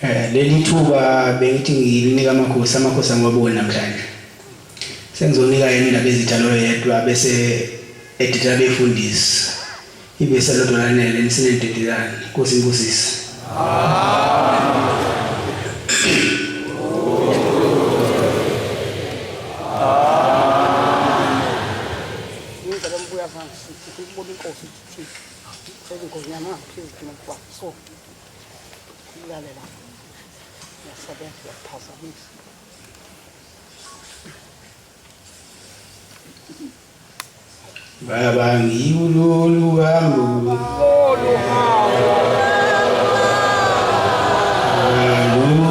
Eh leli thuba bengithi ngilinika amakhosi, amakhosi angiwaboni namhlanje. Sengizonika yena indaba ezitha loyo yedwa bese edidela befundisi. Ibese lodwa lanele nisinendedelane. Nkosi nibusise. Ngizele mbuya phansi ngikubona inkosi ukuthi sengingonyama phezulu nomgwaqo so Lalela. Ngiyasebenza uyaphazamisa. Baba ngikulolu hambo.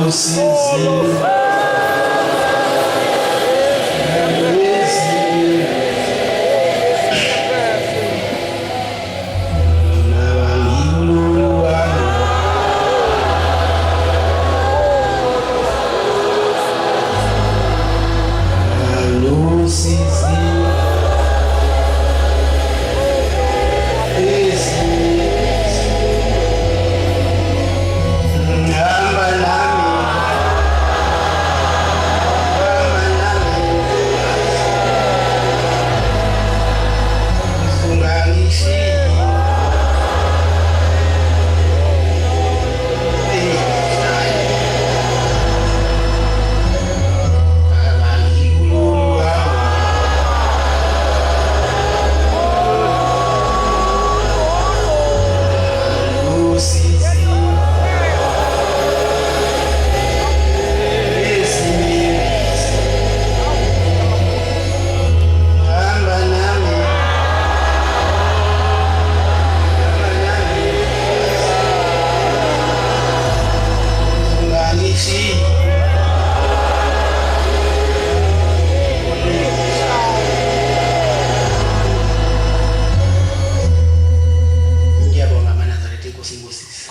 Lusizi. Ngiyabonga amaNazaretha, inkosi ibusise.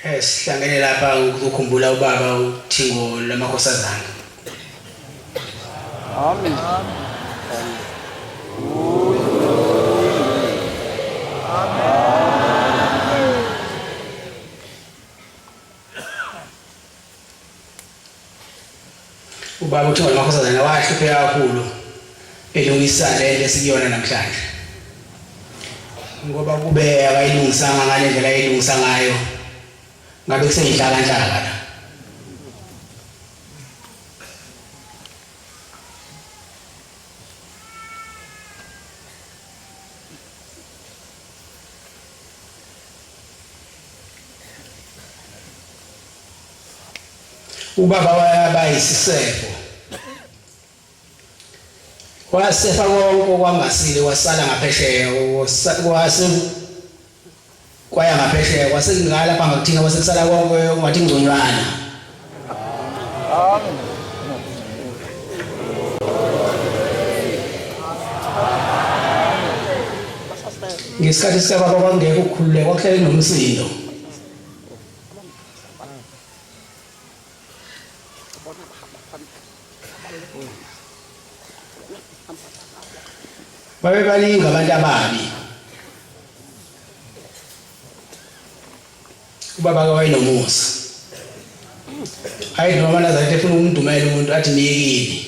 Eh sihlangene lapha ukukhumbula ubaba uThingo lamakhosazana. Amen. Ubaba uThingo lamakhosazana wahlupheka kakhulu elungisa le nto esikuyona namhlanje. Ngoba kube akayilungisanga ngale ndlela ayilungisa ngayo ngabe kuseyinhlakanhlaka la. Ubaba wayaba yisisefo. Wasefa konke okwangasile wasala ngaphesheya kwase kwaya ngaphesheya kwase ngala pha ngakuthina kwase kusala konke ungathi ngconywana. Ngesikhathi sikababa kwangekho ukukhululeka kwakuhlale kunomsindo. Babebaningi abantu ababi. Ubaba ke wayenomusa. Hayi noma amaNazaretha efuna ukumdumela umuntu athi niyekini.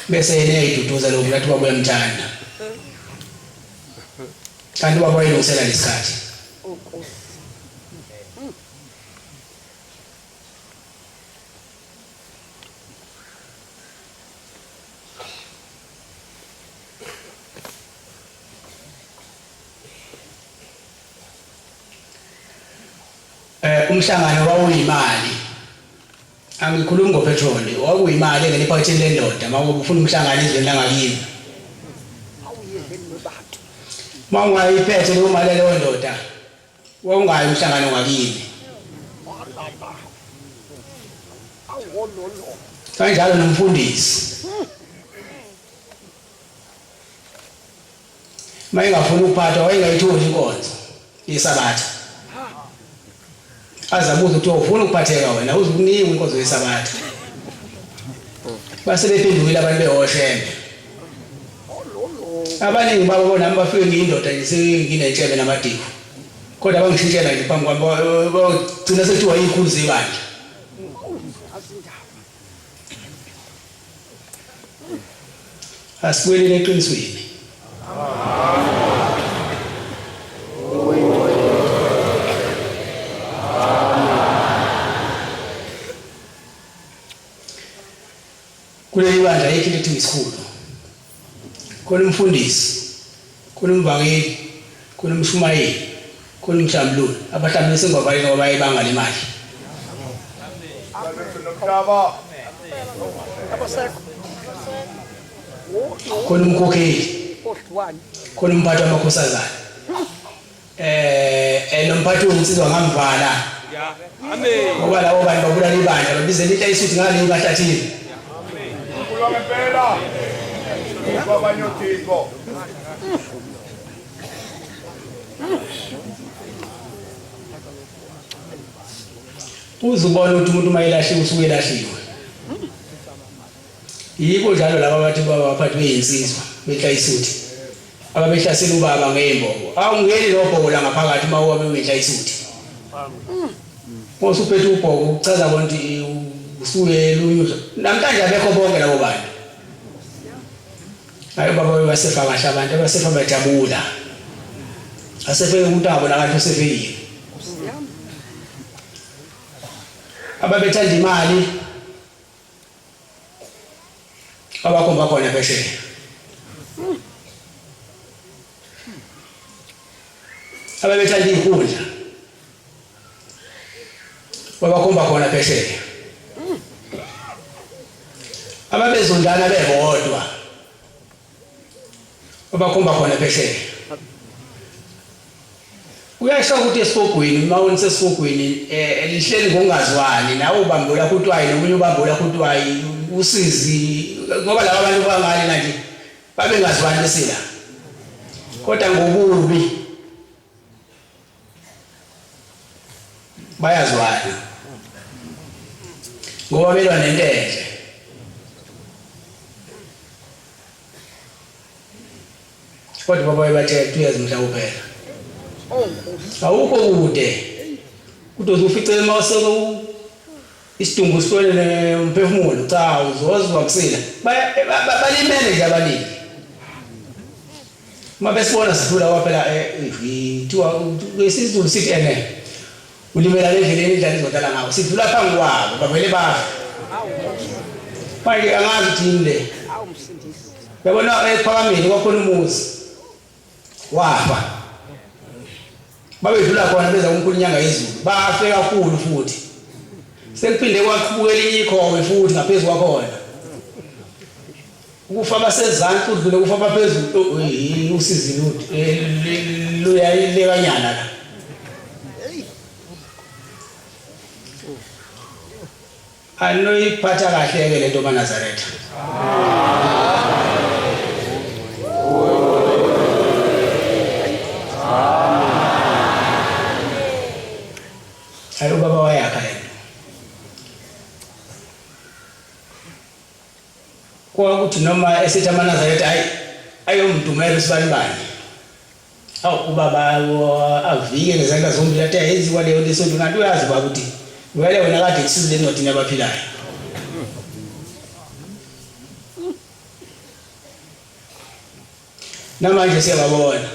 Bese yena eyayiduduza lo muntu athi ubaba uyamthanda. Kanti ubaba wayelungisela lesikhathi. Eh umhlangano wawuyimali. Angikhulumi ngopetroli, wawuyimali engena ephaketheni lendoda uma ufuna umhlangano ezweni langakini. Uma ungayiphethe leyo mali yaleyo ndoda Wawungayi umhlangano ngakini. Kanjalo nomfundisi. Uma engafuni ukuphathwa wayengayitholi inkonzo yeSabatha. Aze abuze ukuthi ufuna ukuphatheka wena uzukunikwa inkonzo yeSabatha. Base bephendukile abantu behoshembe. Abaningi babo bona bafike ngiyindoda nje senginentshebe namadiko. Kodwa bangishintshela nje phambi kwami bagcina sekuthiwa izikhulu zebandla. Asibuyeleni eqinisweni. Kuleli bandla ayikho into ethiwa isikhulu. Khona umfundisi, khona umvangeli, khona umshumayeli, khona umhlambululi. Abahlambululi sengibavalile ngoba bayibanga le mali. Khona umkhokheli, khona umphathi wamakhosazana. Eh eh nomphathi wensizwa ngamvala. Amen. Ngoba labo bantu babulala ibandla babizela into ayisuthi ngale ibahlathile. Kulwa ngempela. Kwabanye othixo. Uzubona ukuthi umuntu uma elahliwe usuke elahliwe. Yibo njalo laba abathi baba baphathi beyinsizwa behla isuthi. Ababehlasela ubaba ngeyimbobo. Awungeni lo bhoko la ngaphakathi uma wabe uyinhla isuthi. Uma usuphethe ubhoko uchaza bona ukuthi usuke lunyuza. Namhlanje abekho bonke labo bantu. Hayi ubaba basefa kahle abantu abasefa bajabula. Asefeke umuntu angabonakali usefekile. Ababethanda imali abakhomba khona phesheya ababethanda iy'nkundla babakhomba khona phesheya ababezondana bebodwa Babakhomba khona phesheya. Kuyasho ukuthi esifogweni uma unisesifogweni eh lihleli ngokungazwani nawe ubambula kutwayi nomunye ubambula kutwayi usizi ngoba laba bantu bangale manje babengazwani besila kodwa ngokubi bayazwana ngoba belwa nento enhle kodwa baba babatshela ukuthi uyazi mhla kuphela awukho kude kude ufice uma useke isidumbu sihlwele umphefumulo cha uzozwa kusila balimele nje abaningi uma besibona sidlula kwaphela kuthiwa isiZulu sithi ene ulimela le ndleleni indlala izodlala ngawo sidlula phambi kwabo bavele bafe manje angazi ukuthi yini le yabona ekuphakameni kwakhona umuzi wafa babedlula khona beza kunkulu inyanga yezulu bafe kakhulu futhi sekuphinde kwaqhubuka elinye ikhowe futhi ngaphezu kwakhona ukufa basezansi udlule kufa baphezulu usizi luyayilekanyana la Anoyiphatha kahle ke lento maNazaretha. Hayi ubaba wayakha lento. Kwakuthi noma esethi amaNazaretha hayi ayomdumela usibanibani. Awu ubaba avike ngezandla zombili athi ayenziwa leyo nto esontweni kanti uyazi baba ukuthi vele wena kade kusizile encwadini yabaphilayo. Namanje siyababona.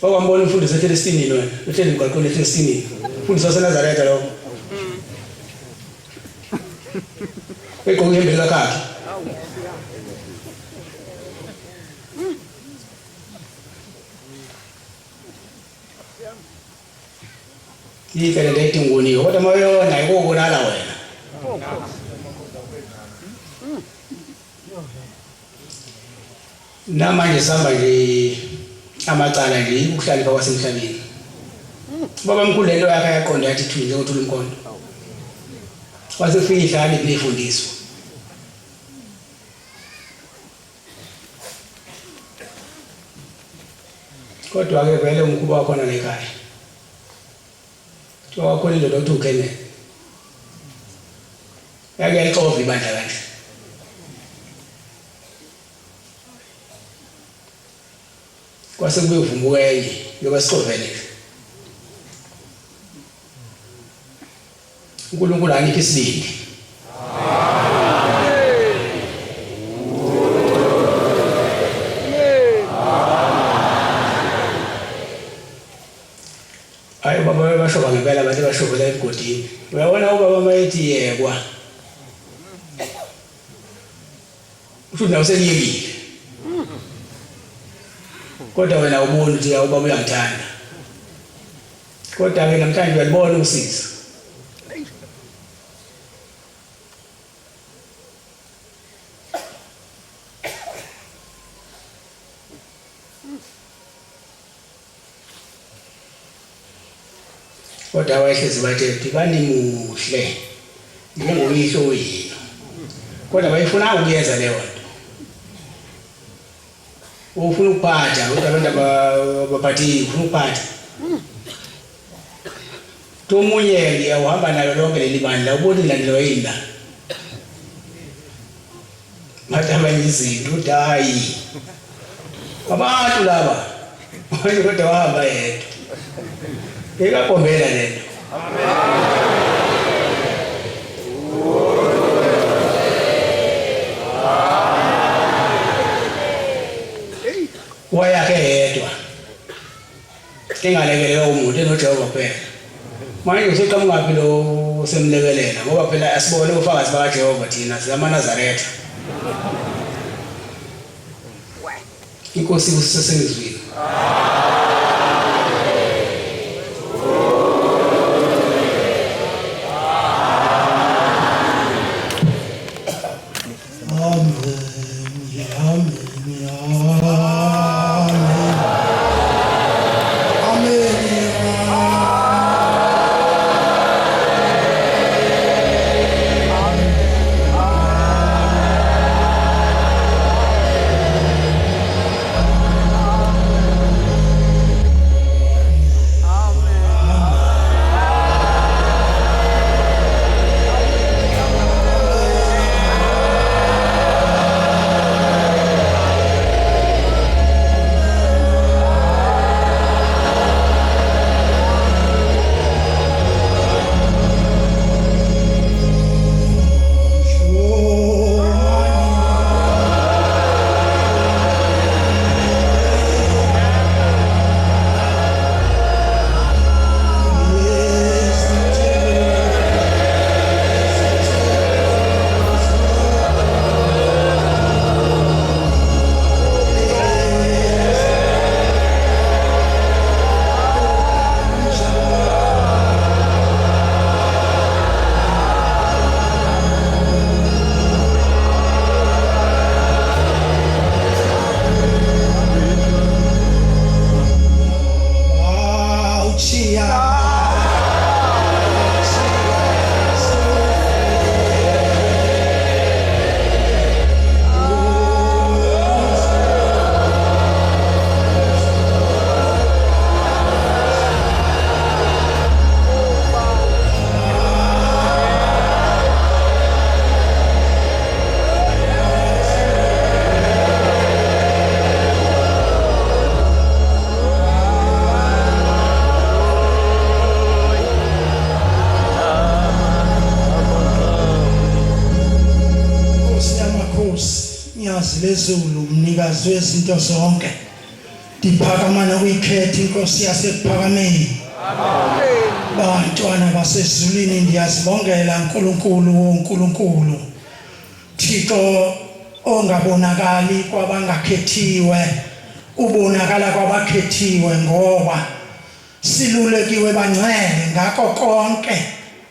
Wakwambona umfundisi ehleli esitinini wena, uhleli emgwaqweni ehleli esitinini. Umfundisi waseNazaretha lowo. Egqoke ihembe likakhakhi. Yike le nto idinga ukoniwa kodwa uma uyona ikubulala wena. Namanje sihamba nje amacala nje ukuhlakanipha kwasemhlabeni. Baba mkhulu lento yakhe yaqonda yathi thwi njengothula umkhonto. Wase kufika ihlakaniphi ney'fundiswa. Kodwa-ke vele umkhuba wakhona lekhaya. Kuthiwa kwakhona indoda okuthiwa uKenneth. Yake yalixova ibandla kanje. Kwase kubuye kuvumbuka enye yoba sixovele nje. uNkulunkulu aniphe isibindi. Hayi baba bashoba ngempela abantu bashobela emgodini. Uyabona ubaba mayethi yekwa. Usho nawe seliyekile. Kodwa wena ubona ukuthi ubaba uyangithanda. Kodwa ke namhlanje uyalibona usizo. Kodwa wayehlezi bathe ukuthi banimuhle njengoyihlo oyilo. Kodwa bayifuna ukuyenza leyo nto. Ufuna ukuphatha kodwa abantu abaphathi ufuna ukuphatha. Tomunye ngiyawuhamba nalo lonke leli bandla ubona ilandelwa yini la. Bathi abanye izinto uthi hayi. Abantu laba. Manje kodwa wahamba yedwa. Ikabombela lento. Wayakhe yedwa. Engalekelelwa umuntu enoJehova kuphela. Manje useqhamukaphi lo semlekelela ngoba phela asibone ubufakazi bakaJehova thina siyamaNazaretha. Inkosi ibusise sengizwile. Amen. Amen. Amen. Amen. Nkosi yamakhosi, nyazi lezulu, mnikazi wezinto zonke. Ndiphakama nokuyikhetha inkosi yasekuphakameni. Bantwana basezulwini ndiyazibongela uNkulunkulu woNkulunkulu. Thixo ongabonakali kwabangakhethiwe ubonakala kwabakhethiwe ngoba silulekiwe bangcwele ngakho konke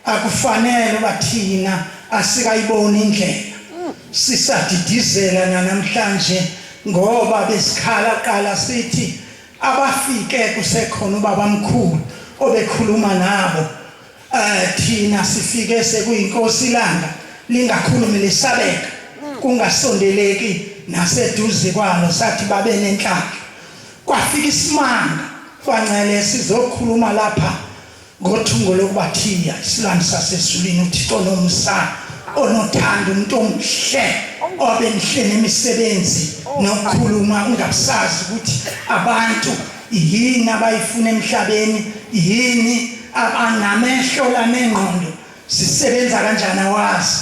akufanele bathina asikayiboni indlela sisadidizela namhlanje ngoba besikhala qala sithi abafike kusekhona ubaba mkhulu obekhuluma nabo eh thina sifike sekuyinkosi ilanga lingakhulumi lisabeka kungasondeleki naseduze kwalo sathi babe nenhlanhla kwafika isimanga kwancele sizokhuluma lapha ngothungo lokubathiya isilwane sasezulwini uThixo nomsa onothando, umuntu omuhle, obenhle nemisebenzi nokukhuluma, ungabusazi ukuthi abantu yini abayifuna emhlabeni, yini abanamehlo lanengqondo sisebenza kanjani awazi.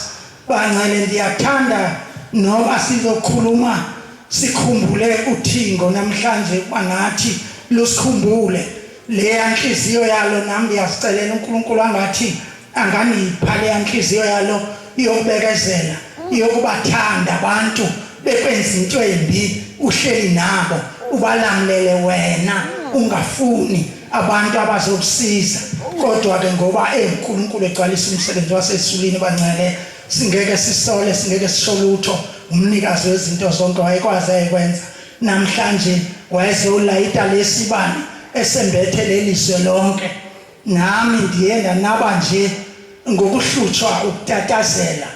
Bangcwele, ndiyathanda noba sizokhuluma sikhumbule uthingo namhlanje, kuba nathi lusikhumbule leya nhliziyo yalo. Nami ndiyazicelela uNkulunkulu angathi anganipha leya nhliziyo yalo iyokubekezela, iyokubathanda abantu bekwenza into embi, uhleli nabo ubalamulele wena ungafuni abantu abazokusiza. Kodwa ke ngoba eNkulunkulu egcwalisa umsebenzi wasesulwini, bangcwele, singeke sisole, singeke sisho lutho. Umnikazi wezinto zonke wayekwazi ayekwenza. Namhlanje wayezolayita lesibani esembethe leli zwe lonke. Nami ndiye ndanaba nje ngokuhlutshwa ukutatazela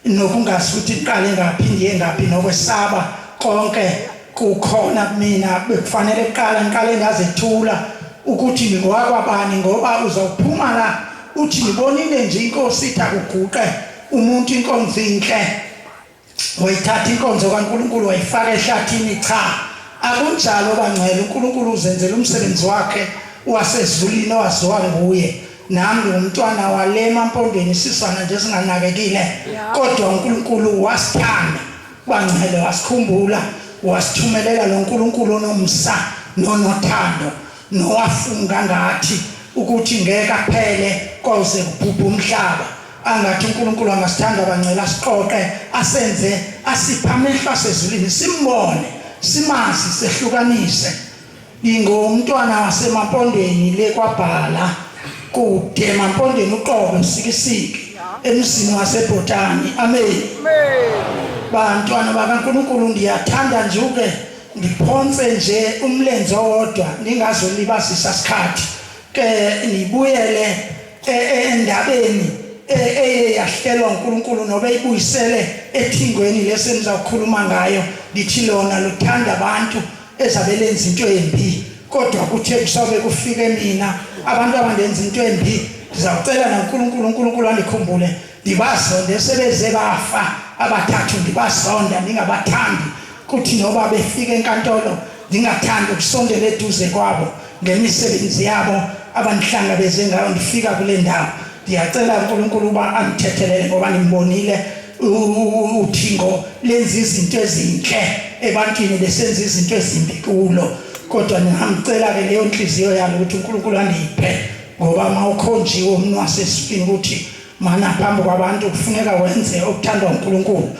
nokungazi ukuthi ngiqale ngaphi ngiye ngaphi, nokwesaba konke kukhona kumina. Bekufanele kuqala ngiqale ngazethula ukuthi ngingowakwabani, ngoba uzawuphuma la uthi ngibonile nje inkosi ithi akuguqe umuntu, inkonzo inhle, wayithatha inkonzo kaNkulunkulu wayifaka ehlathini. Cha, akunjalo bangcwele. uNkulunkulu uzenzela umsebenzi wakhe wasezulwini owaziwa nguye. Nami ngumntwana wale Mampondweni, isizwana nje singanakekile, kodwa uNkulunkulu wasithanda bangcwele, wasikhumbula, wasithumelela lo Nkulunkulu onomsa nonothando, nowafunga ngathi ukuthi ngeke aphele koze kubhubhe umhlaba. Angathi uNkulunkulu angasithanda bangcwele, asiqoqe, asenze, asiphe amehlo asezulwini, simbone, simazi, sehlukanise. Ngingumntwana waseMampondweni le kwaBhala, kude Mampondweni uqobo, sikisiki, emzini waseBhotani. Amen. Bantwana bakaNkulunkulu, ndiyathanda nje uke ngiphonse nje umlenze owodwa, ningazolibazisa sikhathi, ke nibuyele endabeni eye yahlelwa uNkulunkulu nobe ibuyisele ethingweni lesenizawukhuluma ngayo. Lithi lona luthanda abantu ezabe lenza into embi, kodwa kuthe kusobe kufike mina, abantu abangenza into embi, ndizawucela noNkulunkulu, uNkulunkulu andikhumbule, ndibazonde sebeze bafa abathathu, ndibazonda ndingabathandi, kuthi noba befika enkantolo ndingathandi ukusondela eduze kwabo ngemisebenzi yabo abandihlangabeze ngayo ndifika kule ndawo. Ndiyacela uNkulunkulu uba andithethelele, ngoba ndimbonile uthingo lenza izinto ezinhle ebantwini, besenza izinto ezimbi kulo. Kodwa ngingamcela ke leyo nhliziyo yalo ukuthi uNkulunkulu andiphe, ngoba uma ukhonjiwe umuntu wasesifini ukuthi mana phambi kwabantu, kufuneka wenze okuthandwa uNkulunkulu.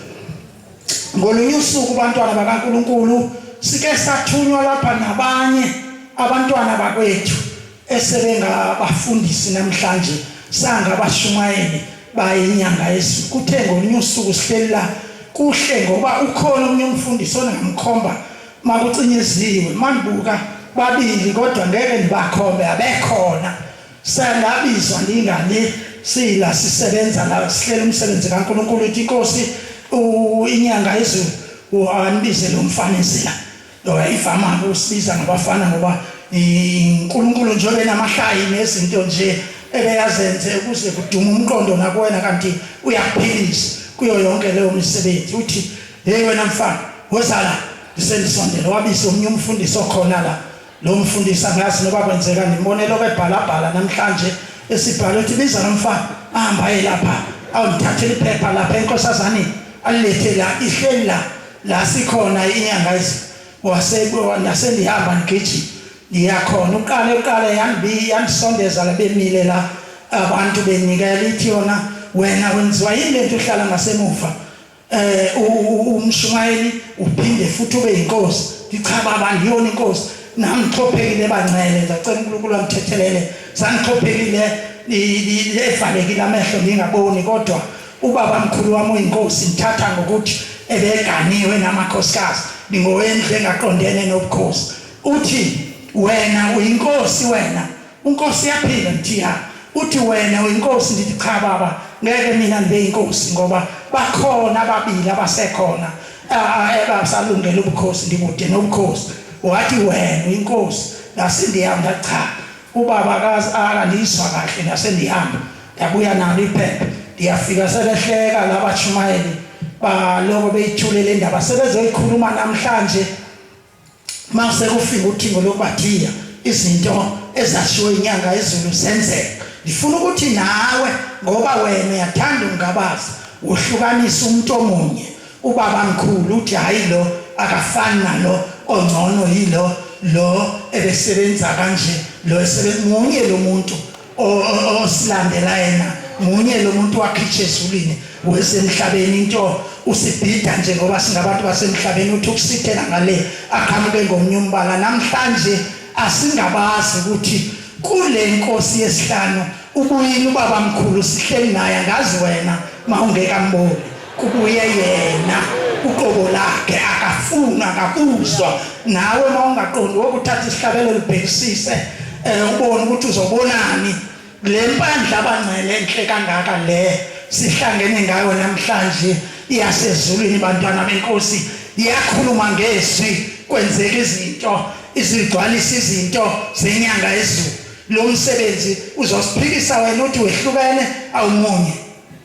Ngolunye usuku, bantwana bakaNkulunkulu, sike sathunywa lapha nabanye abantwana bakwethu esebengabafundisi namhlanje, sangabashumayeli bayinyanga yezulu. Kuthe ngolunye usuku sihleli la kuhle, ngoba ukhona omunye umfundisi ongamkhomba makucinyeziwe, manibuka babili, kodwa ngeke ndibakhombe, abekhona. Sangabizwa ndingale sila sisebenza la, sihlela umsebenzi kaNkulunkulu, ithi inkosi inyanga yezulu anibize lo mfana ezila. Wayivama ukusibiza ngabafana, ngoba uNkulunkulu njengoba enamahlayi nezinto nje ebeyazenze ukuze kuduma umqondo nakuwena, kanti uyakuphilisa kuyo yonke leyo misebenzi. Uthi, "Hey wena mfana, wozala." Ndisendisondele, wabiza omunye umfundisi okhona la. Lo mfundisi angazi noba kwenzeka, ndimbone lokho ebhalabhala namhlanje esibhala, uthi, "Biza lo mfana ahamba aye lapha, awundithathele iphepha lapha enkosazaneni, alilethe la." Ihleli la la sikhona inyanga wase nasendihamba ngigijima ngiyakhona. Uqale uqale yandisondeza la, bemile la abantu benikela. Ithi yona, "Wena wenziwa yini lento uhlala ngasemuva, umshumayeli uphinde futhi ube inkosi?" Ndicha baba, ndiyona inkosi nami, ngixhophekile bangcele, ngicela uNkulunkulu angithethelele, sangixhophekile, evalekile amehlo ngingaboni, kodwa ubaba mkhulu wami uyinkosi, ngithatha ngokuthi ebeganiwe namakhosikazi, ngingowendlu engaqondene nobukhosi. Uthi, "Wena uyinkosi, wena unkosi yaphila." Ngithi, "Ya." Uthi, "Wena uyinkosi." Ndithi, "Cha baba, ngeke mina ndibe inkosi, ngoba bakhona ababili abasekhona abasalungela ubukhosi, ndikude nobukhosi." Wathi, "Wena uyinkosi." Ngasindihamba, cha, ubaba akandizwa kahle. Ngasendihamba, ndabuya nalo iphepha. Ndiyafika sebehleka labatshumayeli baloko beyithule le ndaba sebezoyikhuluma namhlanje mase kufika uthingo lokubathiya izinto ezashiwo inyanga ezulu zenzeka. Ngifuna ukuthi nawe ngoba wena uyathanda ungabaza uhlukanisa umuntu omunye ubaba mkhulu uthi hayi lo akafani nalo ongcono yilo lo ebesebenza kanje lo esebenza munye lo muntu osilandela yena munye lo muntu wakhitshe ezulwini wesemhlabeni into usibhida nje ngoba singabantu basemhlabeni uthi ukusithela ngale aqhamuke ngomunye umbala namhlanje asingabazi ukuthi kule nkosi yesihlanu ubuyile ubaba mkhulu sihleli naye angazi wena mawungeke ambone kubuye yena uqobo lakhe akafuni akakuzwa nawe uma ungaqondi wokuthatha isihlabelelo ubhekisise um ubone ukuthi uzobonani le mpandla abangcele enhle kangaka le sihlangene ngayo namhlanje iyasezulwini bantwana benkosi iyakhuluma ngezwi kwenzeka izinto izigcwalisa izinto zenyanga ezulu lo msebenzi uzosiphikisa wena uthi wehlukene awumunye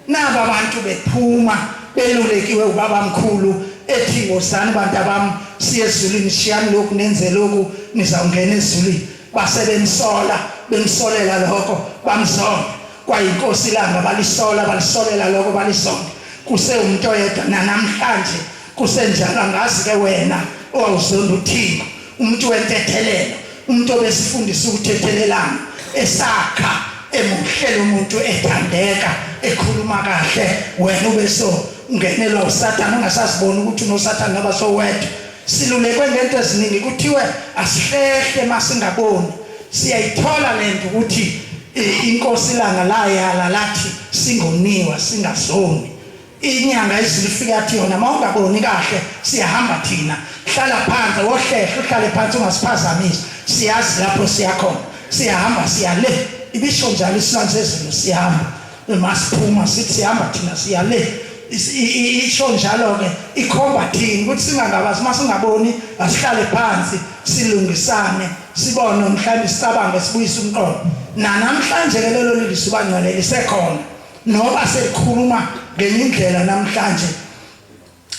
Naba abantu bephuma belulekiwe ubaba mkhulu ethi wozani bantu abami siye ezulwini shiyani lokhu nenze lokhu nizawungena ezulwini base bemsola bemsolela lokho bamzonda kwayinkosi ilanga balisola balisolela lokho balisonda kusewumuntu oyedwa nanamhlanje kusenjalo angazi ke wena owawuzonda uthingo umuntu wentethelelo umuntu obesifundisa ukuthethelelana esakha emuhle lo muntu ethandeka ekhuluma kahle wena ube so ungenelwa usathane ungasaziboni ukuthi unosathane naba sowedwa silulekwe ngento eziningi kuthiwe asihlehle masingaboni siyayithola lento ukuthi inkosi ilanga layala lathi singoniwa singazoni Inyanga izulu ifike yathi yona uma ungaboni kahle siyahamba thina hlala phansi wohlehla uhlale phansi ungasiphazamisi siyazi lapho siyakhona siyahamba siya le ibisho njalo isilwane sezulu siyahamba masiphuma sithi sihamba thina siya le isho njalo-ke ikhomba thina ukuthi singangabazi uma singaboni asihlale phansi silungisane sibone mhlawumbe sicabange sibuyise umqondo nanamhlanje-ke lelo lilisuba ngcwele lisekhona Noba selikhuluma ngenye indlela namhlanje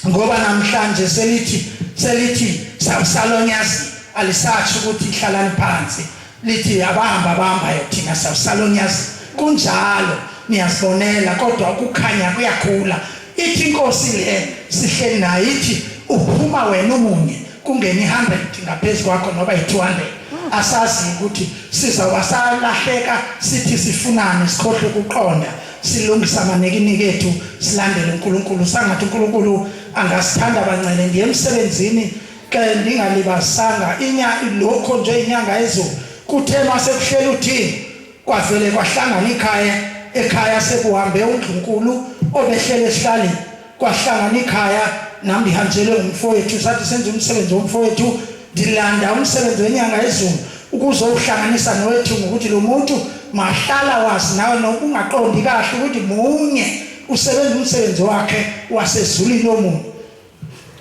ngoba namhlanje selithi selithi sawusalonyazi alisatsho ukuthi hlalani phansi lithi abahamba abahambayo thina sawusalonyazi kunjalo niyazibonela kodwa ukukhanya kuyakhula ithi inkosi le sihleli nayo ithi uphuma wena umunye kungena i-100 ngaphezu kwakho noba i-200 asazi ukuthi sizawuba salahleka sithi sifunane sikhohlwe ukuqonda silungisa amanikiniki ethu silandele uNkulunkulu sangathi uNkulunkulu angasithanda bancele ndiye emsebenzini ke ndingalibazisanga inya lokho nje inyanga ezulu kuthe masekuhlela uthini Kwavele kwahlangana ikhaya ekhaya sekuhambe undlunkulu obehlele esihlaleni kwahlangana ikhaya nami ndihanjelwe ngumfowethu sathi senza umsebenzi womfowethu ndilanda umsebenzi wenyanga ezulu ukuzowuhlanganisa nowethu ngokuthi lo muntu mahlala wazi nawe nokungaqondi kahle ukuthi munye usebenza umsebenzi wakhe wasezulwini omunye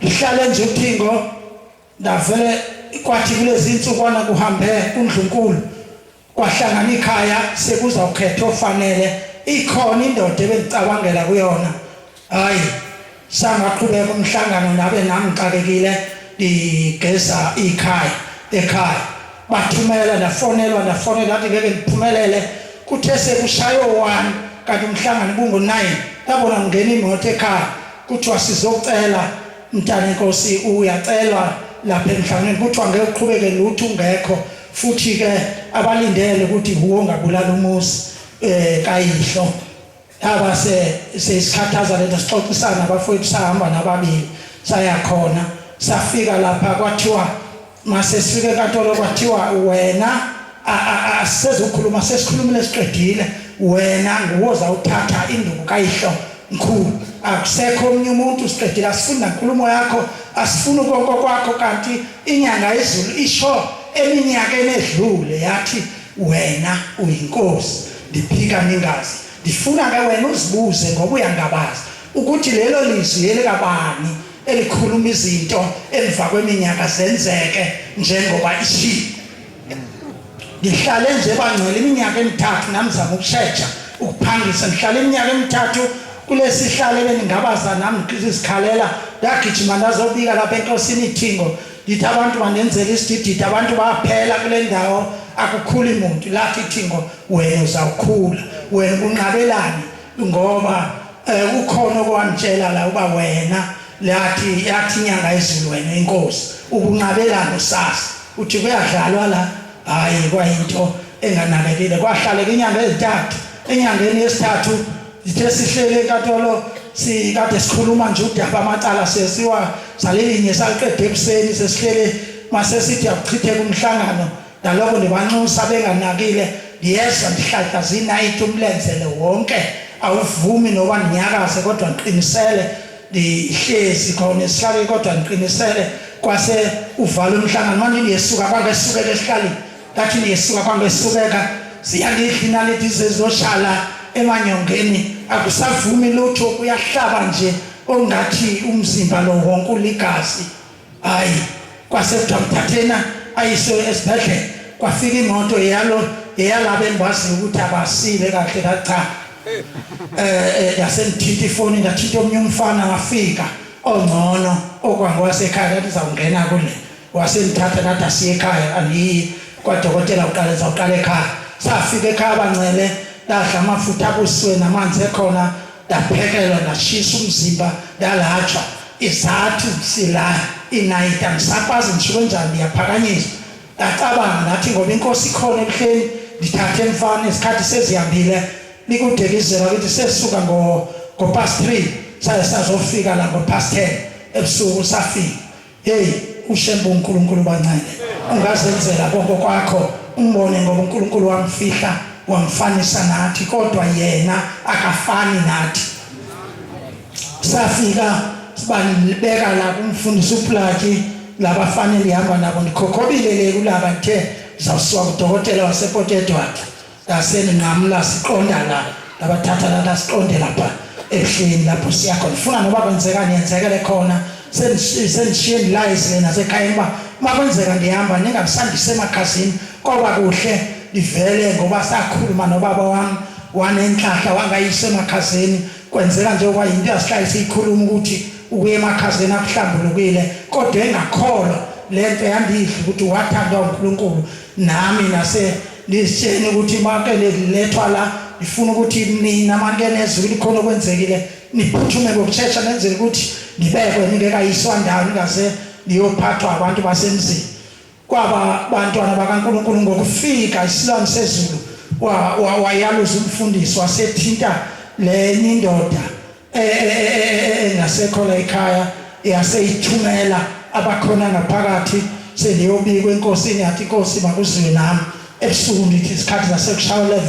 ngihlale nje uthingo ndavele kwathi kulezi insukwana kuhambe undlunkulu Kwahlangana ikhaya sekuzawukhetha ofanele ikhona indoda ebengicabangela kuyona hayi sangaqhubeka umhlangano nabe nami ngixakekile ngigeza ikhaya ekhaya bathumela ndafonelwa ndafonelwa athi ngeke ngiphumelele kuthe sekushaye o-one kanti umhlangano bungu-nine yabona ngingena imoto ekhaya kuthiwa sizocela mntanenkosi uyacelwa lapha emhlanganweni kuthiwa ngeke uqhubeke lutho ungekho futhi ke abalindele ukuthi huwo ongabulala umuzi eh kayihlo aba se sesikhathaza lento sixoxisana abafowethu sahamba nababili saya khona safika lapha kwathiwa mase sifike enkantolo kwathiwa wena asisezokhuluma sesikhulumile siqedile wena nguwoza uthatha induku kayihlo mkhulu akusekho omunye umuntu siqedile asifuni nankulumo yakho asifuni konke kwakho kanti inyanga yezulu isho eminyakeni edlule yathi wena uyinkosi ndiphika ningazi ndifuna ke wena uzibuze ngoba uyangabaza ukuthi lelo lizwi elikabani elikhuluma izinto emva kweminyaka zenzeke njengoba ishilo ngihlale nje bangcwele iminyaka emithathu namzama ukushesha Ukuphangisa ngihlala iminyaka emithathu kulesihlalo ebeningabaza nami ngizikhalela ndagijima ndazobika lapha enkosini ithingo ndithi abantu bandenzela isidididi abantu baphela kule ndawo akukhuli muntu lathi ithingo wena uzawukhula wena ubunqabelani ngoba eh, ukhona okwangitshela la uba wena lathi yathi inyanga yezulu wena inkosi ubunqabelani usasa uthi kuyadlalwa la hayi kwayinto enganakekile kwahlaleka inyanga ezintathu enyangeni yesithathu sithe sihlele enkantolo sikade sikhuluma nje udaba amacala sesiwa salelinye saliqede ekuseni sesihlele mase sithi akuchitheka umhlangano naloko ndibanxusa benganakile ndiyezwa ndihlahla zinayiti umlenze lo wonke awuvumi noba ndinyakaze kodwa ngiqinisele ndihlezi khona esihlaleni kodwa ngiqinisele kwase uvala umhlangano manje ndiyesuka kwangesukeka esihlaleni ngathi ndiyesuka kwangesukeka ziyalidla inaliti zezoshala emanyongeni akusavumi lutho kuyahlaba nje ongathi umzimba lo wonke uligazi hayi kwase kuthiwa mthathena ayiswe esibhedlela kwafika imoto yalo eyalaba engibaziyo ukuthi abasile kahle cha eh, eh yasengithinta ifoni ndathinta omunye umfana wafika ongcono okwangowasekhaya ngathi zawungena kule wasengithatha ngathi asiye ekhaya angiyi kwadokotela uqale zawuqala ekhaya safika ekhaya bancele ndadla amafutha abusiwe namanzi ekhona ndaphekelwa ndashisa umzimba ndalatshwa izathi sila inayita ngisakwazi ngisho kanjani ndiyaphakanyiswa ndacabanga ngathi ngoba inkosi ikhona ebuhleni ndithathe mfana isikhathi sezihambile likudekizela ukuthi sesuka ngo ngo past 3 saye sazofika la ngo past 10 ebusuku safika Hey uShembe uNkulunkulu bancane ungazenzela konke kwakho umbone ngoba uNkulunkulu wamfihla wamfanisa nathi kodwa yena akafani nathi safika sibalibeka la kumfundisi uPlaki labafanele ihamba nabo ndikhokhobile le kulaba ngithe zawusuka kudokotela wasePort Edward Ngasenginqamula siqonda la labathatha lana siqonde lapha ebuhleni lapho siya khona funa noba kwenzekani yenzekele khona sendishiye ndilayise nasekhaya uba uma kwenzeka ndihamba ningabisandise emakhazini koba kuhle ndivele ngoba sakhuluma nobaba wami wanenhlahla wangayisa emakhazeni kwenzeka njengoba yinto yasihlale siyikhuluma ukuthi ukuya emakhazeni akuhlambulukile kodwa engakholwa lento yandidla ukuthi wathandwa uNkulunkulu nami nase Nizitsheni ukuthi make lethwa la ngifuna ukuthi nina manike nezwi likhona okwenzekile niphuthume ngokushesha nenzele ukuthi nibekwe ningekayiswa ndawo ningaze niyophathwa abantu basemzini kwaba bantwana bakaNkulunkulu ngokufika isilwane sezulu wayaluza umfundisi wasethinta lenye indoda engasekho la ekhaya yaseyithumela abakhona ngaphakathi sendiyobikwa enkosini yathi inkosi makuziwe nami ebusuku ngithi isikhathi zasekushaya 11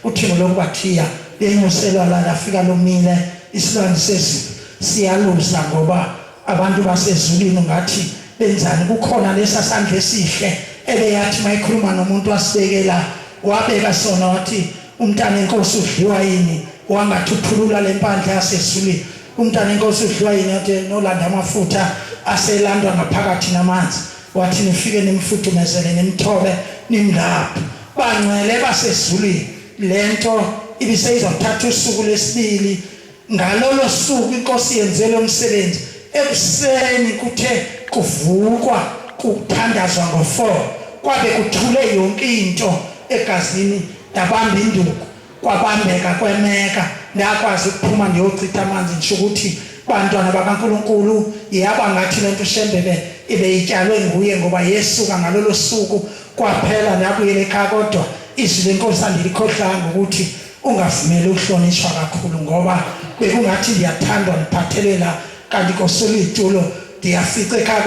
uthingo lokubathiya lenyuselwa la lafika lomile isilwane sezulu siyaluza ngoba abantu basezulwini ngathi benzani kukhona lesa sandla esihle ebeyathi mayikhuluma nomuntu wasibekela wabeka sona wathi umntana enkosi udliwa yini wangathi uphulula lempandla yasezulwini umntana enkosi udliwa yini wathi nolanda amafutha aselandwa ngaphakathi namanzi wathi nifike nimfudumezele nimthobe nimlaphe bangcwele basezulwini lento ibiseyizothatha usuku lesibili Ngalolo suku inkosi yenze lo msebenzi ekuseni kuthe kuvukwa kuthandazwa ngo-4 kwabe kuthule yonke into egazini ndabamba induku kwabambeka kwemeka ndakwazi ukuphuma ndiyochitha amanzi ngisho ukuthi bantwana bakaNkuluNkulu yaba ngathi lento uShembebe ibeyitshalwe nguye ngoba yesuka ngalolo suku kwaphela ndabuyela ekhaya kodwa izwi lenkosi andilikhohlanga ukuthi ungavumeli ukuhlonishwa kakhulu ngoba bekungathi ndiyathandwa ndiphathelwe la kanti kosula iy'tulo ndiyafica ekhaya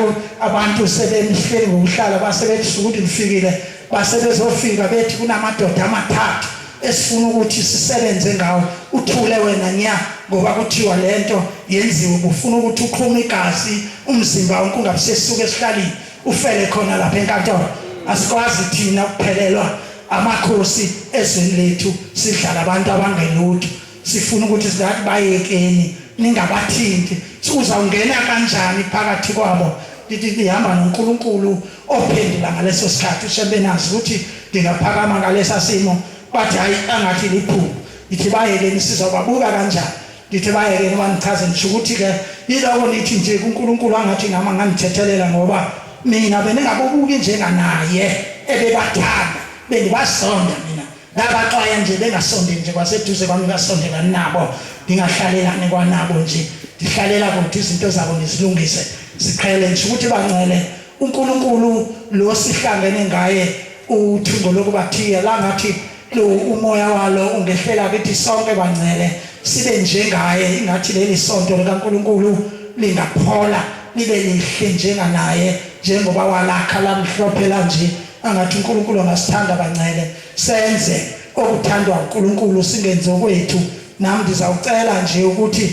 abantu sebemhleli ngokuhlala basebethi ukuthi ngifikile basebezofika bethi kunamadoda amathathu esifuna ukuthi sisebenze ngawo uthule wena nya ngoba kuthiwa lento yenziwe ubufuna ukuthi uqhume igazi umzimba wonke ungabisesuka esihlalini ufele khona lapha enkantolo asikwazi thina ukuphelelwa amakhosi ezweni lethu sidlala abantu abangelutho sifuna ukuthi silathi bayekeni ningabathinti uzawungena kanjani phakathi kwabo lithi lihamba noNkulunkulu ophendula ngaleso sikhathi uShembe nazi ukuthi ndingaphakama ngalesa simo bathi hayi angathi liphupho Ngithi bayekeni sizobabuka kanjani? Ngithi bayekeni bangichaze ngisho ukuthi ke yiloko nithi nje kuNkulunkulu angathi nami angangithethelela ngoba mina bengingabubuki njenganaye ebebathanda bengibazonda mina ngabaxwaya nje bengasondeli nje kwaseduze kwami ngasondelani nabo ngingahlalelani kwanabo nje ndihlalela kude izinto zabo ngizilungise ziqhele nje ukuthi bangcwele uNkulunkulu lo sihlangene ngaye uthingo lokubathiya la ngathi lo umoya walo ungehlela kithi sonke bangcele sibe njengaye ingathi leli sonto likaNkulunkulu lingaphola libe lihle njenganaye njengoba walakha lamhlophe lanje angathi uNkulunkulu angasithanda bangcele senze okuthandwa uNkulunkulu singenzi okwethu nami ndizawucela nje ukuthi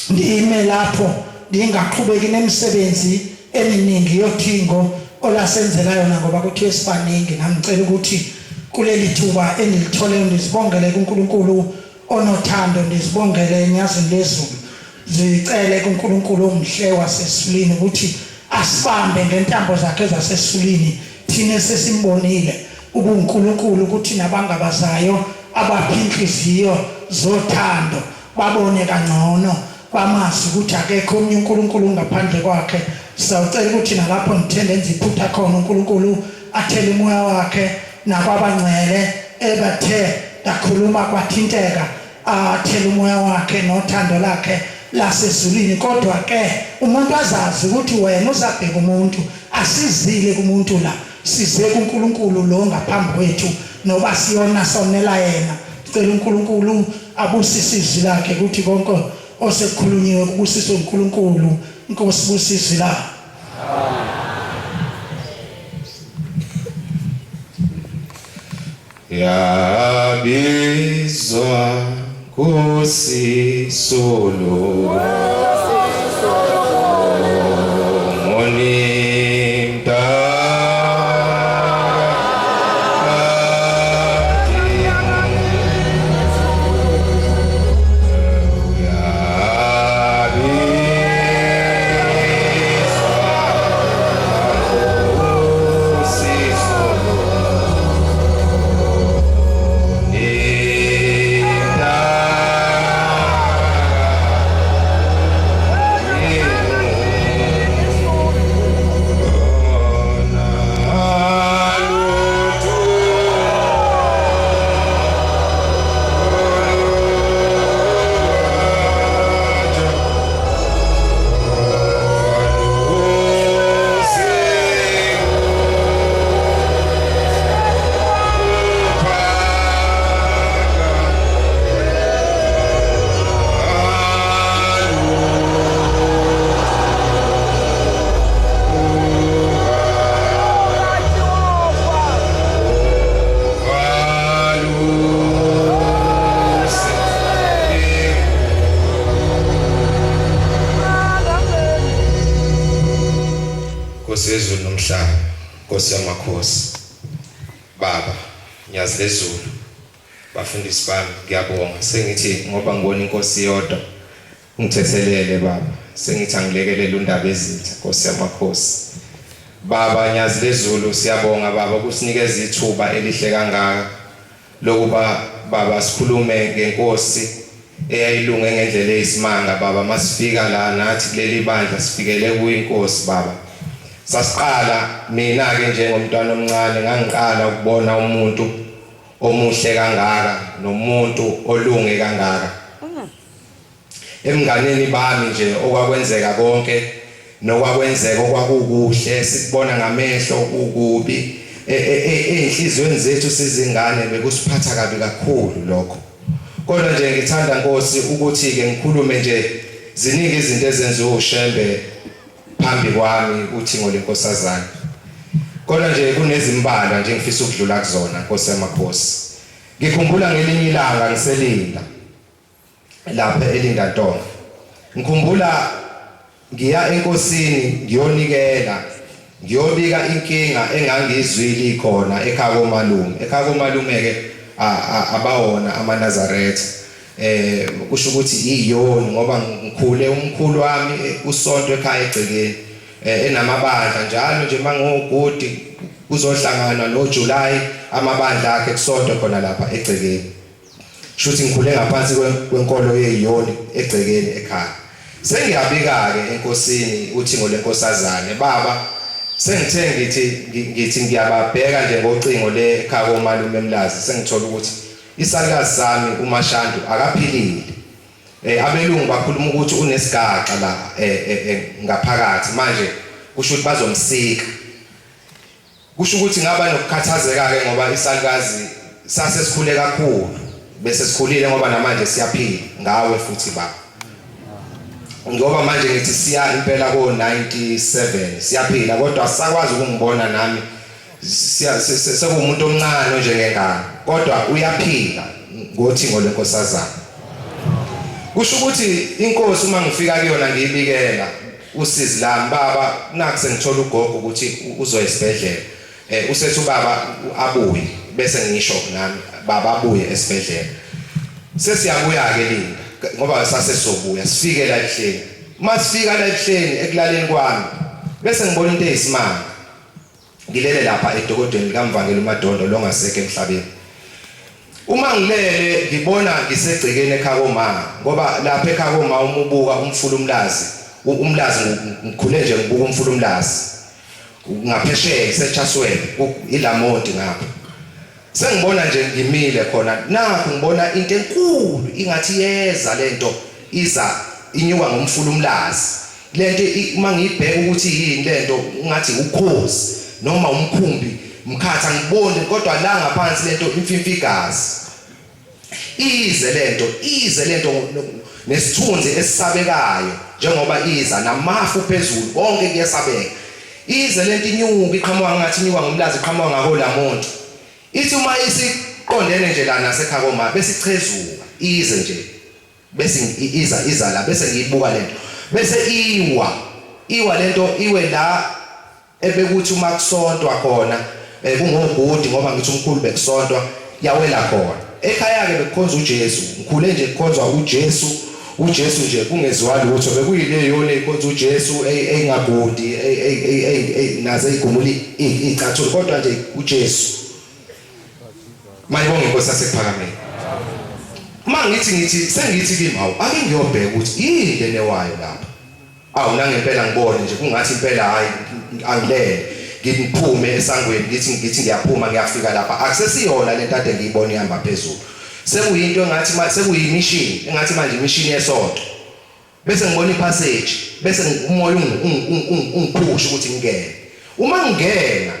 ndime lapho ndingaqhubeki nemisebenzi eminingi yothingo olasenzela yona ngoba kuthiwe sibaningi nami ngicela ukuthi kuleli thuba endilithole ndizibongele kuNkulunkulu onothando ndizibongele enyazini lezulu zicele kuNkulunkulu omhle wasesulwini ukuthi asibambe ngentambo zakhe zasesulwini thina sesimbonile ubuNkulunkulu ukuthi nabangabazayo abaphi inhliziyo zothando babone kangcono bamazi ukuthi akekho omunye uNkulunkulu ngaphandle kwakhe sawucela ukuthi nalapho ngithe ndenza iphutha khona uNkulunkulu athele umoya wakhe nakwabangcwele ebathe ndakhuluma kwathinteka athele umoya wakhe nothando lakhe lasezulwini kodwa ke umuntu azazi ukuthi wena uzabheka umuntu asizile kumuntu la size kuNkulunkulu lo ngaphambi kwethu noba siyona sonela yena cela uNkulunkulu abusise izwi lakhe ukuthi konke osekukhulunyiwe kubusiswe uNkulunkulu inkosi busise izwi lakhe Yabizwa Nkosi Solomoni Nkosi yezulu nomhlaba, Nkosi yamakhosi, Baba, Nyazi lezulu, bafundisi bami ngiyabonga sengithi ngoba ngibona inkosi yodwa ungithethelele baba sengithi angilekelele undaba ezitha Nkosi yamakhosi Baba Nyazi lezulu siyabonga baba ukusinikeza ithuba elihle kangaka lokuba baba sikhulume ngenkosi eyayilunge ngendlela eyisimanga baba masifika la nathi kuleli bandla sifikele kuyo inkosi baba sasiqala mina ke njengomntwana omncane ngangiqala ukubona umuntu omuhle kangaka nomuntu olunge kangaka Ebunganeni bami nje okwakwenzeka konke nokwakwenzeka okwakukuhle sikubona ngamehlo kukubi ey'nhliziyweni zethu sizingane bekusiphatha kabi kakhulu lokho. Kodwa nje ngithanda Nkosi ukuthi-ke ngikhulume nje ziningi izinto ezenziwe uShembe phambi kwami uThingo leNkosazane. Kodwa nje kunezimbalwa nje engifisa ukudlula kuzona Nkosi yamakhosi. Ngikhumbula ngelinye ilanga ngiselinda lapha eLindantonga. Ngikhumbula ngiya enkosini ngiyonikela ngiyobika inkinga engangiyizwile ikhona ekhaya komalume. Ekhaya komalume ke abawona amaNazaretha. Eh kusho ukuthi iyoni ngoba ngikhule umkhulu wami usonto ekhaya egcekeni eh, enamabandla njalo nje mangogudi kuzohlanganwa noJuly amabandla akhe kusonto khona lapha egcekeni. Shuthi ngikhule ngaphansi kwenkolo yeyoni egcekeni ekhaya. Sengiyabika-ke enkosini uthingo lenkosazane, baba sengithe ngithi ngithi ngiyababheka nje ngocingo le ekhaya komalume eMlazi sengithola ukuthi isalukazi sami uMashandu akaphilile. Eh abelungu bakhuluma ukuthi unesigaxa la eh, eh, eh ngaphakathi manje kusho ukuthi bazomsika. Kusho ukuthi ngaba nokukhathazeka-ke ngoba isalukazi sase sikhule kakhulu bese sikhulile ngoba namanje siyaphila ngawe futhi baba ngoba manje ngithi siya impela ko 97 siyaphila kodwa asisakwazi ukungibona nami siya sekuwumuntu omncane njengengane kodwa uyaphila ngothingo lwenkosazana kusho ukuthi inkosi uma ngifika kuyona ngiyibikela Usizi lami baba nakhu sengithola ugogo ukuthi uzoya esibhedlela eh usethi ubaba abuye bese ngisho nami baba abuye esibhedlela sesiyabuya ke Linda ngoba sase sobuya sifike la ebuhleni masifika la ebuhleni ekulaleni kwami bese ngibona into eyisimanga Ngilele lapha edokodweni likaMvangeli uMadondo longasekho emhlabeni. Uma ngilele ngibona ngisegcekeni ekhaya koma ngoba lapha ekhaya koma uma ubuka umfula uMlazi uMlazi ngikhule nje ngibuka umfula uMlazi ngaphesheya seChaswell ilamonti ngapha sengibona nje ngimile khona nakhu ngibona into enkulu ingathi yeza lento iza inyuka ngomfula uMlazi Lento uma ngiyibheka ukuthi yini lento ungathi ukhozi noma umkhumbi mkhathi angiboni kodwa la ngaphansi lento imfimfa igazi. Ize lento ize lento nesithunzi esisabekayo njengoba iza namafu phezulu konke kuyesabeka. Ize lento inyuka iqhamuka ngathi inyuka ngomlazi iqhamuka ngako lamuntu. Ithi uma isiqondene nje la nasekhaya koma bese ichezuka ize nje bese iza iza la bese ngiyibuka lento bese iwa iwa lento iwe la ebekuthi uma kusontwa khona eh, kungogudi ngoba ngithi umkhulu bekusontwa yawela khona ekhaya ke bekukhonza uJesu ngikhule nje kukhonzwa uJesu uJesu nje kungeziwa lutho bekuyileyona ikhonza uJesu eyingagudi naze igumula icathulo kodwa nje uJesu Mayibonge inkosi yasekuphakameni. Uma ngithi ngithi sengithi kimi hawu ake ngiyobheka ukuthi yini le newayo lapha. Awu nangempela ngibone nje kungathi impela hayi angilele. Ngiphume esangweni ngithi ngithi ngiyaphuma ngiyafika lapha akusesiyona lento ade ngiyibona ihamba phezulu. Sekuyinto engathi sekuyimishini engathi manje imishini yesonto. Bese ngibona ipassage bese umoya ungiphusha ukuthi ngingene. Uma ngingena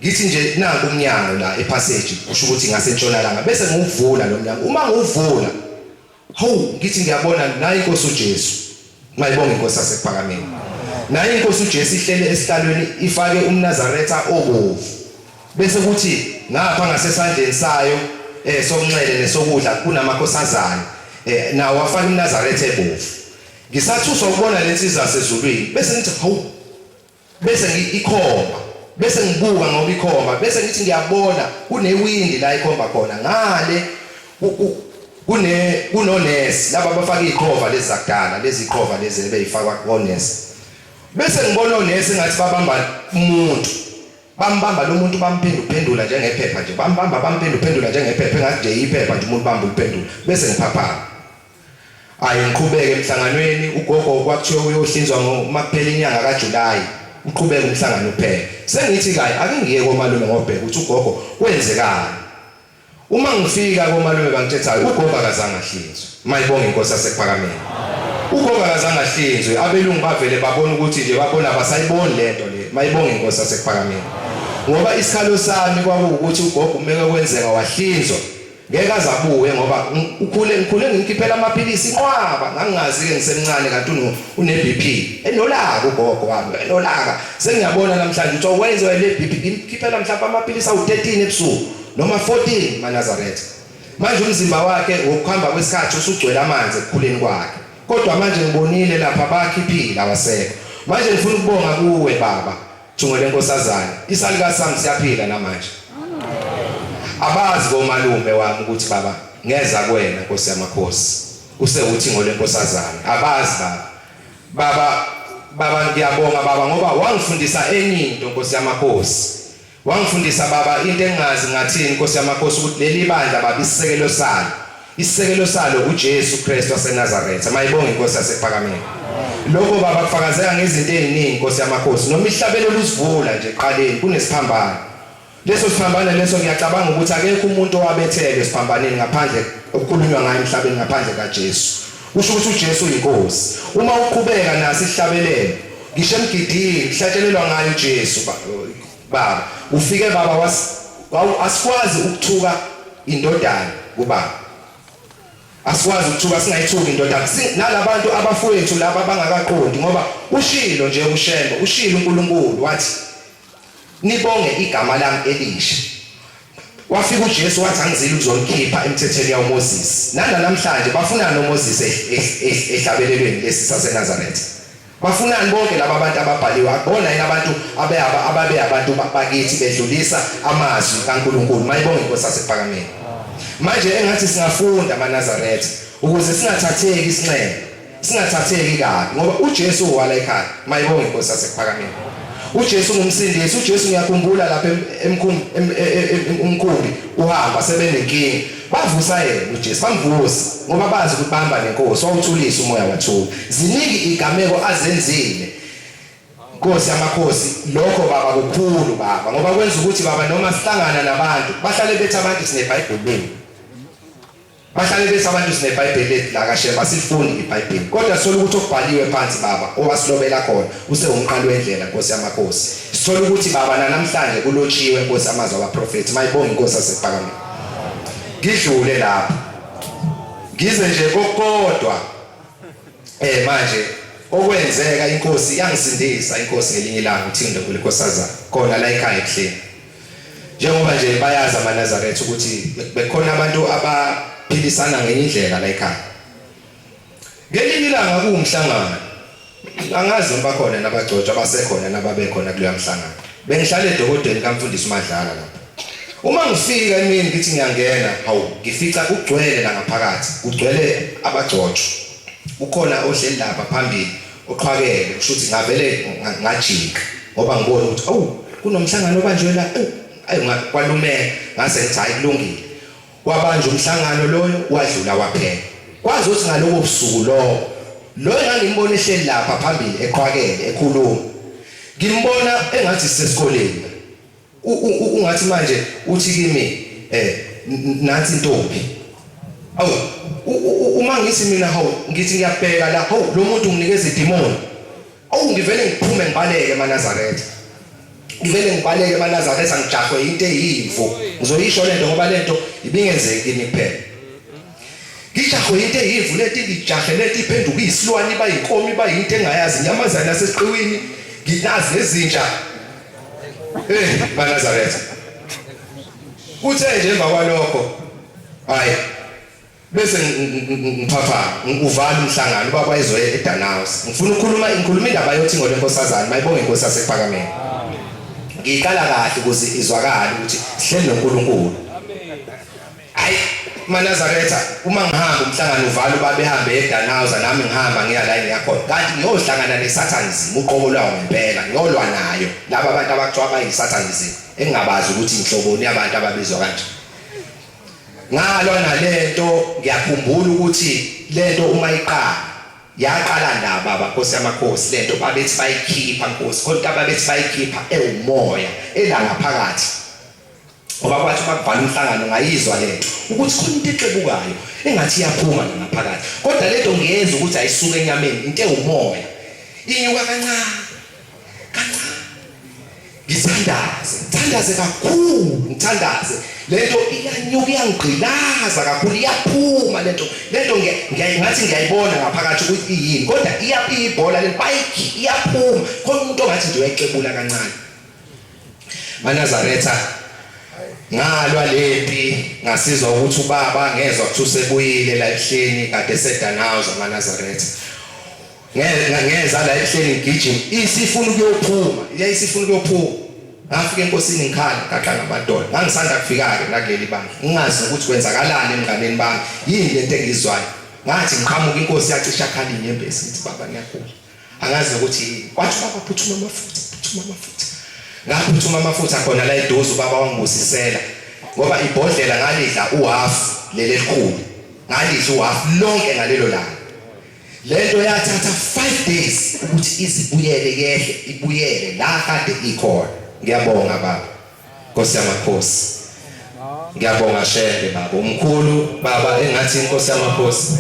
Ngithi nje nanku umnyango la epassage kusho ukuthi ngasentshonalanga bese ngiwuvula lo mnyango. Uma ngiwuvula hawu ngithi ngiyabona nayi inkosi uJesu. Mayibonge inkosi yasekuphakameni. Nayi inkosi uJesu ihlele esihlalweni ifake umNazaretha obovu. Bese kuthi ngapha ngasesandleni sayo eh sokunxele nesokudla kunamakhosazana eh nawo afake umNazaretha ebovu. Ngisathuswa ukubona lensizwa yasezulwini bese ngithi hawu Bese ngi ikhomba bese ngibuka ngoba ikhomba bese ngithi ngiyabona kunewindi la ikhomba khona ngale kune kunonesi laba abafaka iqhova lezi zakudala lezi iqhova lezi ebeyifakwa konesi bese ngibona onesi ngathi babamba umuntu bambamba lo muntu bamphenduphendula njengephepha nje bambamba bamphenduphendula njengephepha engathi nje iphepha nje umuntu bamba uliphendula bese ngiphaphama Ayi ngiqhubeke emhlanganweni ugogo kwakuthiwa uyohlinzwa uma kuphela inyanga kaJuly uqhubeke umhlangano uphele. Sengithi kayi ake ngiye komalume ngobheka ukuthi ugogo kwenzekani. Uma ngifika komalume bangithetha hayi ugogo akazange ahlinzwe. Mayibonge inkosi yasekuphakameni. Ugogo akazange ahlinzwe abelungu bavele babona ukuthi nje babona abasayiboni lento le. Mayibonge inkosi yasekuphakameni. Ngoba isikhalo sami kwakuwukuthi ugogo umeke kwenzeka wahlinzwa Ngeke aze abuye ngoba ukhule ngikhule ngimkhiphela amaphilisi inqwaba ngangingazi ke ngisemncane kanti une BP enolaka ugogo wami enolaka sengiyabona namhlanje ukuthi owenziwa le BP ngimkhiphela mhlawumbe amaphilisi awu-13 ebusuku noma 14 maNazaretha manje umzimba wakhe ngokuhamba kwesikhathi usugcwele amanzi ekukhuleni kwakhe kodwa manje ngibonile lapha bakhiphile awasekho manje ngifuna ukubonga kuwe baba Thungo lenkosazane. Isalukazi sami siyaphila namanje. Abazi komalume wami ukuthi baba ngeza kuwena Nkosi yamakhosi. Usewuthingo lenkosazane. Abazi baba. Baba baba ngiyabonga baba ngoba wangifundisa enye into Nkosi yamakhosi. Wangifundisa baba into engazi ngathini Nkosi yamakhosi ukuthi leli bandla baba isisekelo salo. Isisekelo salo uJesu Kristu waseNazaretha. Mayibonge inkosi yasephakameni. Lokho baba kufakazeka ngezinto eziningi inkosi yamakhosi. Noma ihlabelo lusivula nje eqaleni kunesiphambano. Leso siphambano leso ngiyacabanga ukuthi akekho umuntu owabethelwe esiphambaneni ngaphandle okukhulunywa ngaye emhlabeni ngaphandle kaJesu. Kusho ukuthi uJesu uyinkosi. Uma uqhubeka naso isihlabelelo ngisho emgidini kuhlatshelelwa ngaye uJesu baba. Ufike baba was asikwazi ukuthuka indodana kubaba. Asikwazi ukuthuka singayithuki indodana nalabantu abafowethu laba abangakaqondi ngoba ushilo nje uShembe ushilo uNkulunkulu wathi Nibonge igama lami elisha. Wafika uJesu wathi angizile ukuzonikhipha emthethweni yawoMoses. Nananamhlanje bafunani oMoses ehlabelelweni lesi saseNazaretha? Bafunani bonke laba bantu ababhaliwe? Akubona yini abantu abeyaba ababe abantu bakithi bedlulisa amazwi kaNkulunkulu? Mayibonge inkosi yasephakameni. Manje engathi singafunda amaNazaretha ukuze singathatheki isinxele. Singathatheki kabi ngoba uJesu wala ekhaya. Mayibonge inkosi yasekuphakameni. UJesu ngumsindisi. UJesu ngiyakhumbula lapha emkhumbi umkhumbi uhamba sebenenkinga. Bavusa yena uJesu, bamvusa ngoba bazi ukuthi bahamba nenkosi. Wawuthulisa umoya wathula. Ziningi igameko azenzile. Nkosi yamakhosi lokho baba kukhulu baba ngoba kwenza ukuthi baba noma sihlangana nabantu bahlale bethi abantu sineBhayibheli. Bahlale bethi abantu sineBhayibheli lethu la kaShembe asilifundi iBhayibheli kodwa sithola ukuthi okubhaliwe phansi baba owasilobela khona usewumqali wendlela Nkosi yamakhosi sithola ukuthi baba nanamhlanje kulotshiwe Nkosi amazwi abaprofethi mayibonge inkosi yasephakameni ngidlule lapho ngize nje kokodwa eh manje okwenzeka inkosi yangisindisa inkosi ngelinye ilanga uThindo kulenkosazana khona la ekhaya ebuhleni Njengoba nje bayazi amaNazaretha ukuthi bekhona abantu abaphilisana ngenye indlela la ekhaya. Ngelinye ilanga kuwumhlangano. Angazi noma bakhona nabagcotshwa abasekhona nababekhona kuleya mhlangano. Bengihlala edokodweni kamfundisi uMadlala lapha. Uma ngifika emini ngithi ngiyangena, hawu ngifica kugcwele la ngaphakathi, kugcwele abagcotshwa. Kukhona ohleli lapha phambili oqhwakele kusho ukuthi ngavele ngajika ngoba ngibona ukuthi awu kunomhlangano obanjwe la awu ayi kwalumeka ngase ngithi hayi kulungile wabanjwa umhlangano loyo wadlula waphela kwazi ukuthi ngalobo busuku lowo loyo ngangimbona ehleli lapha phambili eqhwakele ekhuluma ngimbona engathi sisesikoleni ungathi manje uthi kimi eh nansi intombi awu uma ngithi mina hawu ngithi ngiyabheka la hawu lo muntu unginikeza idimoni awu ngivele ngiphume ngibaleke emaNazaretha ngivele ngibaleke emaNazaretha ngijahwe into eyimvu ngizoyisho lento ngoba lento ibingenzeki kimi kuphela ngijahwe into eyimvu lento ngijahe lento iphenduka isilwane iba inkomo iba into engayazi inyamazane yasesiqiwini nginazi nezinja Eh, baNazaretha. Kuthe nje emva kwalokho hayi bese ngiphapha uvala umhlangano ubaba ezoye eDanhouse. Ngifuna ukukhuluma ngikhuluma indaba yothingo lenkosazana mayibonge inkosi yasekuphakameni. Ngiyiqala kahle ukuze izwakale ukuthi sihleli noNkulunkulu. Hayi maNazaretha uma ngihamba umhlangano uvala ubaba ehambe eDanhauser nami ngihamba ngiya la engiyakhona kanti ngiyohlangana nesathanism uqobo lwawo ngempela ngiyolwa nayo laba abantu abakuthiwa bayisathanism engingabazi ukuthi inhloboni yabantu ababizwa kanje ngalwa nalento ngiyakhumbula ukuthi lento uma iqala yaqala ndaba baba nkosi yamakhosi lento babethi bayikhipha nkosi khona into ababethi bayikhipha ewumoya elangaphakathi ngoba kwathi uma kuvala umhlangano ngayizwa lento ukuthi khona into exebukayo engathi iyaphuma la ngaphakathi kodwa lento ngiyezwa ukuthi ayisuke enyameni into ewumoya inyuka kancane kancane ngithandaze ngithandaze kakhulu ngithandaze lento iyanyuka iyangigqilaza kakhulu iyaphuma lento lento ngathi ngiyayibona ngaphakathi ukuthi iyini kodwa iyabhola lento bayikhi iyaphuma khona umuntu ongathi nje uyayixebula kancane MaNazaretha ngalwa lempi ngasizwa ukuthi ubaba ngezwa ukuthi usebuyile la ebuhleni kade seDanhouse amaNazaretha ngeza la ebuhleni ngigijima isifuna ukuyophuma yayisifuna ukuyophuma ngafika enkosini ngikhala gaqa ngamadolo ngangisanda kufika-ke nakuleli bandla ngingazi nokuthi kwenzakalani emnganeni bami yini lento engizwayo ngathi ngiqhamuka inkosi yacisha khala inyembezi ngithi baba ngiyagula angazi nokuthi yini kwathi ubaba phuthuma amafutha phuthuma amafutha ngaphuthuma amafutha khona la eduze ubaba wangibusisela ngoba ibhodlela ngalidla uhalf leli elikhulu. Ngalidla uhafu lonke ngalelo langa. Lento yathatha 5 days ukuthi izibuyele yehle ibuyele la kade ikhona. Ngiyabonga baba. Nkosi yamakhosi. Ngiyabonga Shembe baba. Umkhulu baba engathi inkosi yamakhosi.